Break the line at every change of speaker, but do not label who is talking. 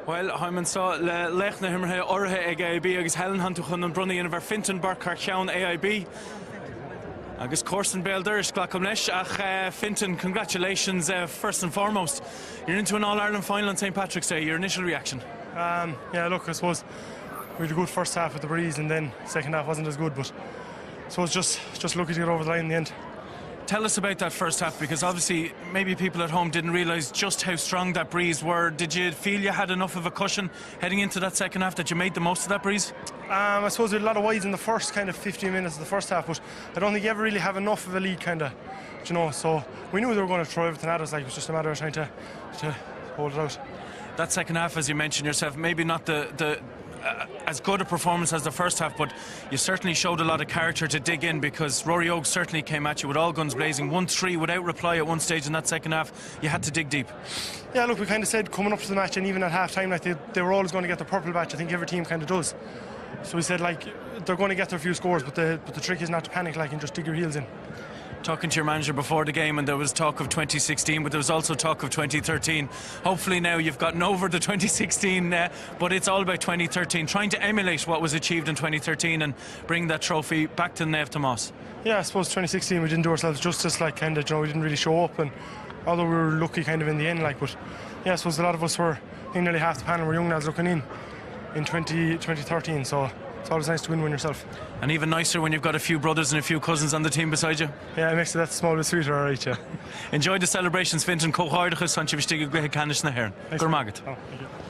Bhuel, táim anseo le laoch na himeartha urraithe ag AIB agus Helen tánn tú chun an bronnadh a dhéanamh ar Fintan Burke thar cheann AIB. Agus comharsan béal dorais glacaim leis ach uh, Fintan, congratulations uh, first and foremost. You're into an All-Ireland final on St Patrick's Day. Your initial reaction?
Um, yeah, look, I suppose we had a good first half with the breeze and then second half wasn't as good, but so it's just just lucky to get over the line in the end.
Tell us about that first half because obviously maybe people at home didn't realise just how strong that breeze were. Did you feel you had enough of a cushion heading into that second half that you made the most of that breeze?
Um, I suppose we had a lot of wides in the first kind of 15 minutes of the first half, but I don't think you ever really have enough of a lead kind of, you know, so we knew they were going to throw everything at us, like it was just a matter of trying to, to hold it out.
That second half, as you mentioned yourself, maybe not the, the uh, as good a performance as the first half, but you certainly showed a lot of character to dig in because Rory Oak certainly came at you with all guns blazing, 1-3 without reply at one stage in that second half. You had to dig deep.
Yeah, look, we kind of said coming up to the match and even at half time, like they, they were always going to get the purple batch. I think every team kind of does. So we said like they're going to get their few scores, but the but the trick is not to panic like and just dig your heels in
talking to your manager before the game and there was talk of 2016 but there was also talk of 2013 hopefully now you've gotten over the 2016 uh, but it's all about 2013 trying to emulate what was achieved in 2013 and bring that trophy back to Nev Tomas
yeah I suppose 2016 we didn't do ourselves justice like kind of you know, we didn't really show up and although we were lucky kind of in the end like but yeah I suppose a lot of us were I think nearly half the panel were young lads looking in in 20, 2013 so it's always nice to win one yourself.
And even nicer when you've got a few brothers and a few cousins on the team beside you.
Yeah, it makes it that small bit sweeter all right, yeah.
Enjoy the celebrations Fintan comhghairdeachas an sibh istigh i gcluiche ceannais na hÉireann. Go raibh maith agat.
Oh, thank you.